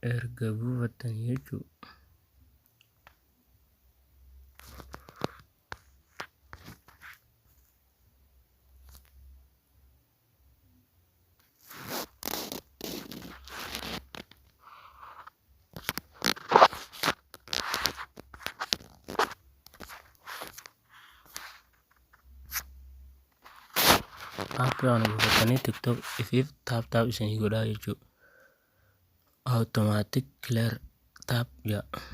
Erga buufattanii jechuu, Aappii kana buufattanii TikTok ifiif tap tap isinii godhaa jechuudha. Automatic clear tap jedha.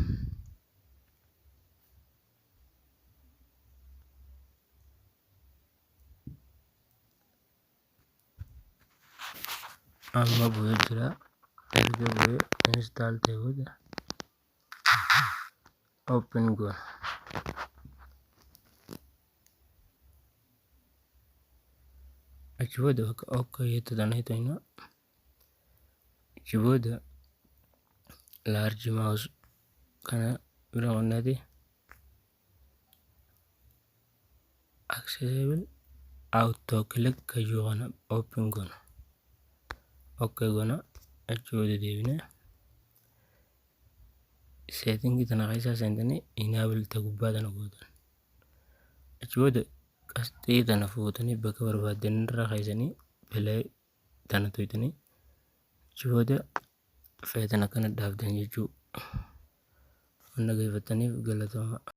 Amma bu'ee jira. Erga bu'ee install ta'e booda open goona. Achi booda bakka OK jettu tana tuqna. Achi booda large mouse kana bira qonnaati accessible auto click kayyuu kana open goona. OK goona. Achi booda deebine setting tana keessaa seentanii enable ta gubbaa tana gootan. Achi booda qasxii tana fuutanii bakka barbaaddan irra keessanii play tana tuqxanii, achi booda feetan akkana dhaabdan jechuu. Waan dhageeffattaniif galatooma.